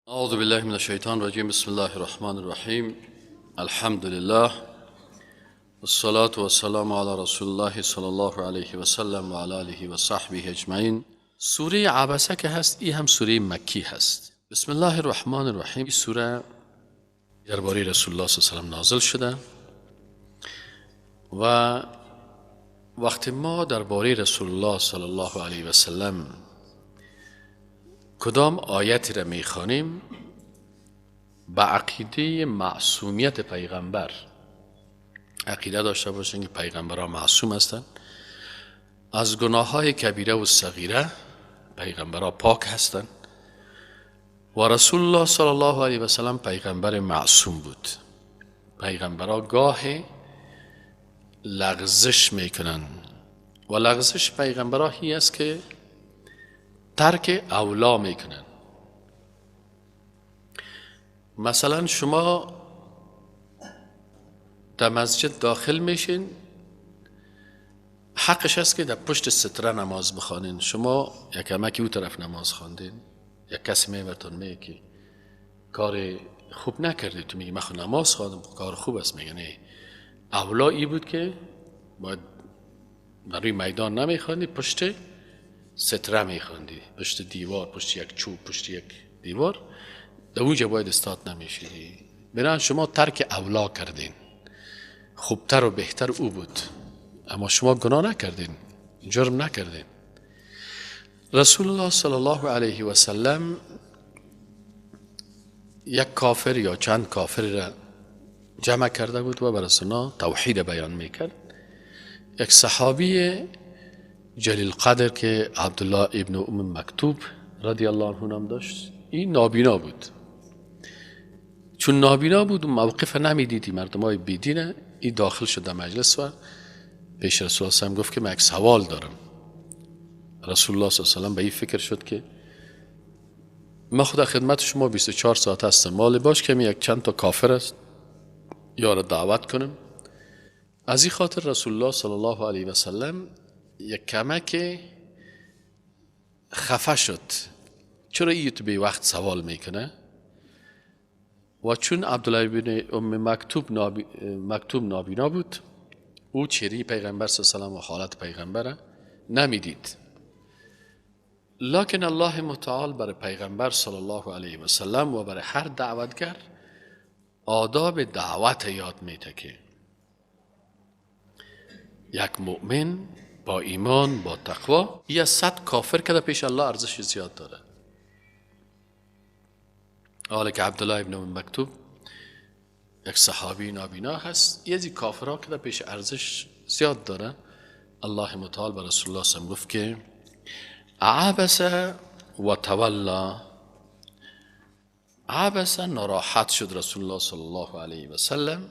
اعوذ بالله من الشیطان الرجیم. بسم الله الرحمن الرحیم. الحمد لله والصلاة والسلام علی رسول الله صلی الله علیه و سلم و علی آله و صحبه اجمعین. سوره عبسه که هست، ای هم سوره مکی هست. بسم الله الرحمن الرحیم. این سوره درباره رسول الله صلی الله علیه و سلم نازل شده و وقتی ما درباره رسول الله صلی الله علیه و سلم کدام آیتی را میخوانیم، به عقیده معصومیت پیغمبر عقیده داشته باشیم که پیغمبران معصوم هستند، از گناه های کبیره و صغیره پیغمبران پاک هستند و رسول الله صلی الله علیه و سلم پیغمبر معصوم بود. پیغمبران گاه لغزش میکنن و لغزش پیغمبران هی است که ترک اولا میکنن. مثلا شما در مسجد داخل میشین، حقش است که در پشت ستره نماز بخوانین. شما یک کمکی او طرف نماز خواندین، یک کسی میبرتون میگه که کار خوب نکردی، تو میگی من خود نماز خواندم، کار خوب است. میگه نه، اولا ای بود که باید در روی میدان نمیخواندی، پشت ستره میخواندی، پشت دیوار، پشت یک چوب، پشت یک دیوار، در اونجا باید استاد نمیشیدی. بنابراین شما ترک اولا کردین، خوبتر و بهتر او بود، اما شما گناه نکردین، جرم نکردین. رسول الله صلی الله علیه و سلم یک کافر یا چند کافر را جمع کرده بود و بر اونا توحید بیان میکرد. یک صحابی جلیل قدر که عبدالله ابن ام مکتوب رضی الله عنه نام داشت، این نابینا بود. چون نابینا بود و موقف نمیدیدی مردم های بیدینه، این داخل شد در مجلس و پیش رسول الله صلی گفت که من یک سوال دارم. رسول الله صلی الله علیه و سلم به این فکر شد که من خدا خدمت شما 24 ساعت هستم، مال باش که یک چند تا کافر است یا را دعوت کنم. از این خاطر رسول الله صلی الله علیه و سلم یک کمک خفه شد، چرا ای تو بی وقت سوال میکنه؟ و چون عبدالله بن ام مکتوب نابینا بود، او چهره پیغمبر صلی الله علیه و سلم و حالت پیغمبر نمیدید. لکن الله متعال برای پیغمبر صلی الله علیه و سلم و برای هر دعوتگر آداب دعوت یاد میده که یک مؤمن با ایمان، با تقوا، یا 100 کافر که پیش الله ارزش زیاد داره. حالا که عبدالله ابن مکتوب یک صحابی نابینا هست، یه از کافرها که پیش ارزش زیاد داره. الله متعال به رسول الله صلی الله علیه و گفت که عبس و تولا. عبس ناراحت شد رسول الله صلی الله علیه و سلم،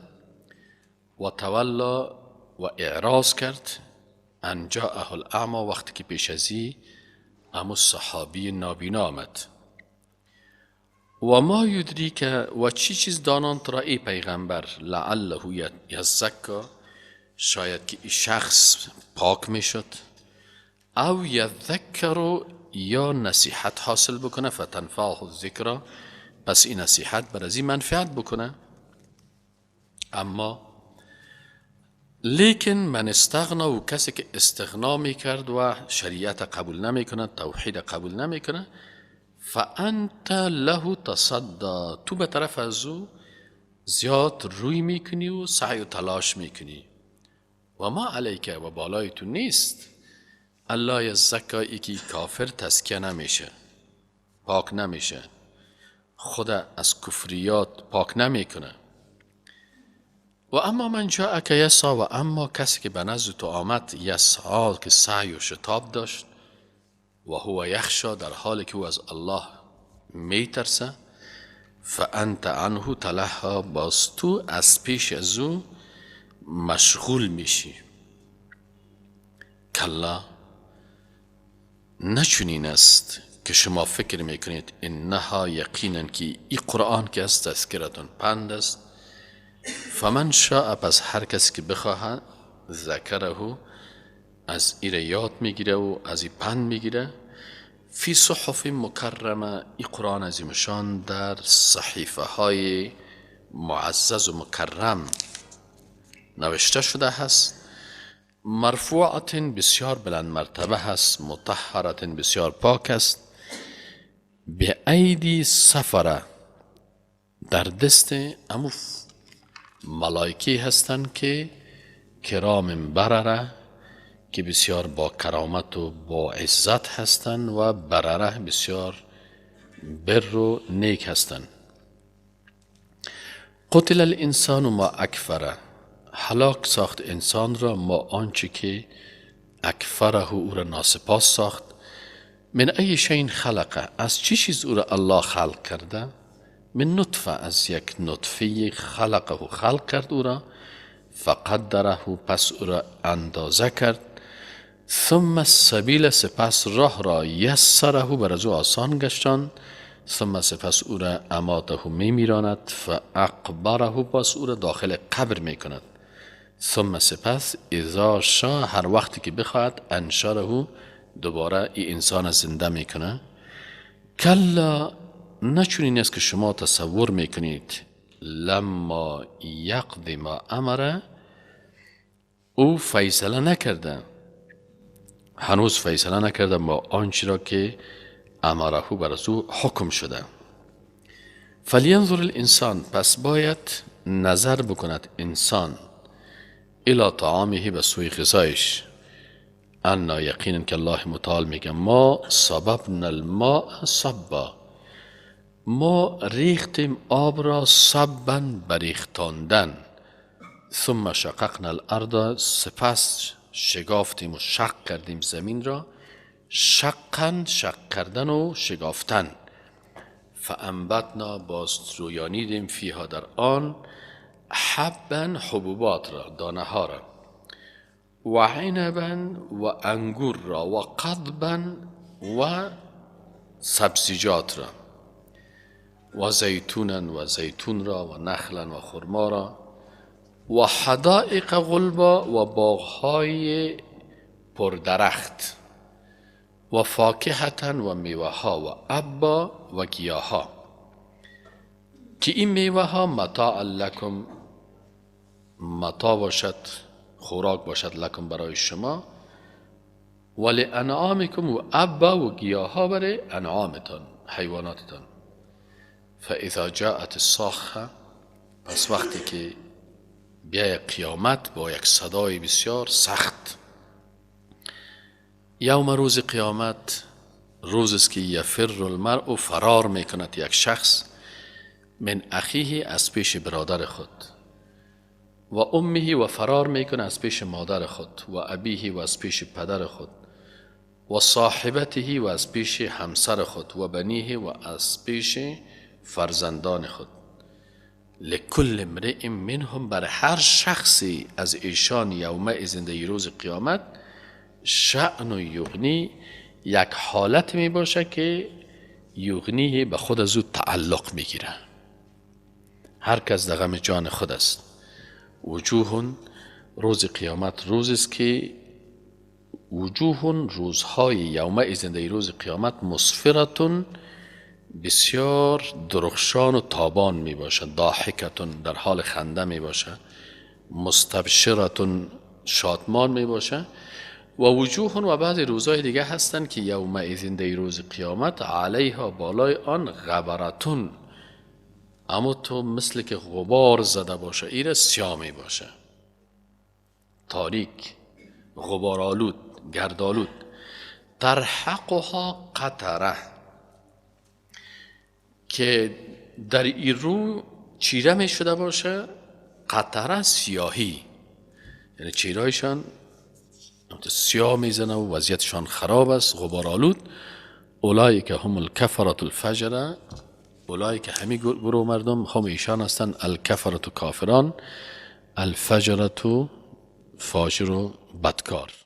و تولا و اعراض کرد، ان جاءه الاعمی، وقتی که پیش ازی امو صحابی نابینا آمد. و ما یدری که و چی چیز دانان را ای پیغمبر، لعله یزکا، شاید که این شخص پاک میشد، او یذکر، یا نصیحت حاصل بکنه، فتنفعه الذکر، پس این نصیحت بر از این منفعت بکنه. اما لیکن من استغنا، و کسی که استغنا میکرد و شریعت قبول نمیکنه، توحید قبول نمیکنه، فانت له تصدی، تو به طرف از او زیاد روی میکنی و سعی و تلاش میکنی، و ما علیک، و بالای تو نیست، الله یزکا، ای که کافر تزکیه نمیشه، پاک نمیشه، خود از کفریات پاک نمیکنه. و اما من جاءک یسعی، و اما کسی که به نزد تو آمد، یسعی که سعی و شتاب داشت، و هو یخشا، در حالی که او از الله میترسه، فانت عنه تلهی، باز تو از پیش از او مشغول میشی. کلا، نچنین است که شما فکر میکنید، انها یقینا که ای قرآن که است تذکرتون پند است، فمن شاء، پس هر کسی که بخواهد، ذکره، از ایره یاد میگیره و از ای پند میگیره، فی صحف مکرمه، ای قرآن عظیمشان در صحیفه های معزز و مکرم نوشته شده هست. مرفوعة بسیار بلند مرتبه هست، مطهرة بسیار پاک است. به ایدی سفره، در دست امو ملائکی هستند که کرام برره، که بسیار با کرامت و با عزت هستند و برره بسیار بر و نیک هستند. قتل الانسان ما اکفره، هلاک ساخت انسان را ما آنچه که اکفره او را ناسپاس ساخت. من ای شیء خلقه، از چی چیز او را الله خلق کرده؟ من نطفه، از یک نطفه خلقه خلق کرد او را. فقدره، پس او را اندازه کرد. ثم السبیل، سپس راه را یسره، بر از او آسان گشتان. ثم سپس او را اماته میمیراند. فاقبره، پس او را داخل قبر میکند. ثم سپس اذا شاء، هر وقتی که بخواهد، انشره، دوباره ای انسان زنده میکنه. کلا، نه چنین است که شما تصور میکنید. لما یقض ما امره، او فیصله نکرده، هنوز فیصله نکرده ما آنچه را که امره بر از او حکم شده. فلینظر الانسان، پس باید نظر بکند انسان، الی طعامه، به سوی غذایش. انا یقینا که الله متعال میگه ما صببنا الماء صبا، ما ریختیم آب را صبا بریختاندن. ثم شققنا الارض، سپس شگافتیم و شق کردیم زمین را. شقا، شق کردن و شگافتن. فانبتنا، باز رویانیدیم، فیها در آن، حبا حبوبات را، دانه ها را، و عنبا و انگور را، و قضبا و سبزیجات را، و زیتونا و زیتون را، و نخلا و خرما را، و حدائق غلبا و باغهای پردرخت، و فاکهة و میوه ها، و ابا و گیاها، که این میوه ها متاع لکم، متاع باشد، خوراک باشد، لکم برای شما، و لانعامکم و ابا و گیاها برای انعامتان، حیواناتتان. فاذا جاءت الصاخه، پس وقتی که بیای قیامت با یک صدای بسیار سخت. یوم، روز قیامت روز است که یفر المرء، فرار میکند یک شخص، من اخیه، از پیش برادر خود، و امه، و فرار میکنه از پیش مادر خود، و ابیه، و از پیش پدر خود، و صاحبته، و از پیش همسر خود، و بنیه، و از پیش فرزندان خود. لکل امرئ منهم، بر هر شخصی از ایشان، یومئذ در روز قیامت، شأن یغنیه، یک حالت می باشه که یغنیه به خود از او تعلق میگیره. هر کس در غم جان خود است. وجوه، روز قیامت روز است که وجوه، روزهای، یومئذ در روز قیامت، مسفرة بسیار درخشان و تابان می باشد، ضاحکة در حال خنده می باشد، مستبشرة شادمان می باشه. و وجوه و بعضی روزهای دیگه هستند که یومئذ در روز قیامت، علیها بالای آن، غبرة، اما تو مثل که غبار زده باشه، ایره سیاه می باشه، تاریک، غبار آلود، گردآلود. ترهقها قتره، که در این رو چیره می شده باشه، قتره سیاهی، یعنی چیرایشان سیاه میزنه و وضعیتشان خراب است، غبار آلود. اولئک هم الکفرة الفجرة، اولئک همی گروه مردم، هم ایشان هستند، الکفرة کافران، الفجرة فاجر و بدکار.